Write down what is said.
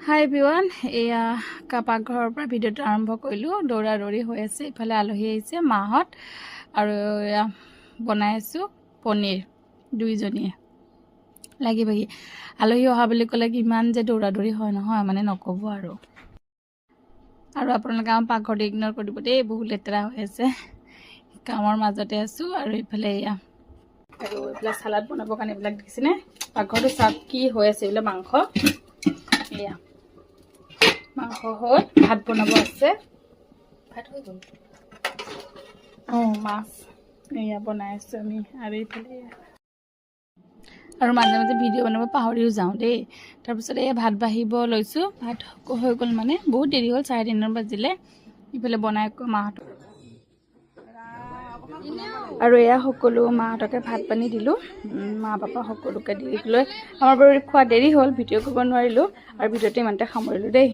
হাই everyone, এয়া পাকঘৰৰ পৰা ভিডিঅ'টো আৰম্ভ কৰিলোঁ। দৌৰা দৌৰি হৈ আছে। ইফালে আলহী আহিছে মাহঁত আৰু এয়া বনাই আছোঁ পনীৰ দুইজনীয়ে লাগি ভাগি। আলহী অহা বুলি ক'লে কিমান যে দৌৰা দৌৰি হয় নহয়, মানে নক'ব আৰু। আৰু আপোনালোকে আমাৰ পাকঘৰটো ইগন'ৰ কৰি দিব দেই, বহুত লেতেৰা হৈ আছে। কামৰ মাজতে আছোঁ। আৰু এইফালে এয়া আৰু এইবিলাক চালাড বনাবৰ কাৰণে এইবিলাক দেখিছেনে? পাকঘৰটো চাওক কি হৈ আছে। এইবিলাক মাংস, এয়া মাংস হ'ল, ভাত বনাব আছে। ভাত হৈ গ'ল। অঁ, মাছ এয়া বনাই আছোঁ আমি। আৰু এইফালে এয়া আৰু মাজে মাজে ভিডিঅ' বনাব পাহৰিও যাওঁ দেই। তাৰপিছত এই ভাত বাঢ়িব লৈছোঁ। ভাত হৈ গ'ল, মানে বহুত দেৰি হ'ল, 3:30 বাজিলে। ইফালে বনাই মাহঁতক আৰু এয়া সকলো মাহঁতকে ভাত পানী দিলোঁ। মা পাপা সকলোকে দি লৈ আমাৰ বাৰু খোৱা দেৰি হ'ল, ভিডিঅ' কৰিব নোৱাৰিলোঁ। আৰু ভিডিঅ'টো ইমানতে সামৰিলোঁ দেই।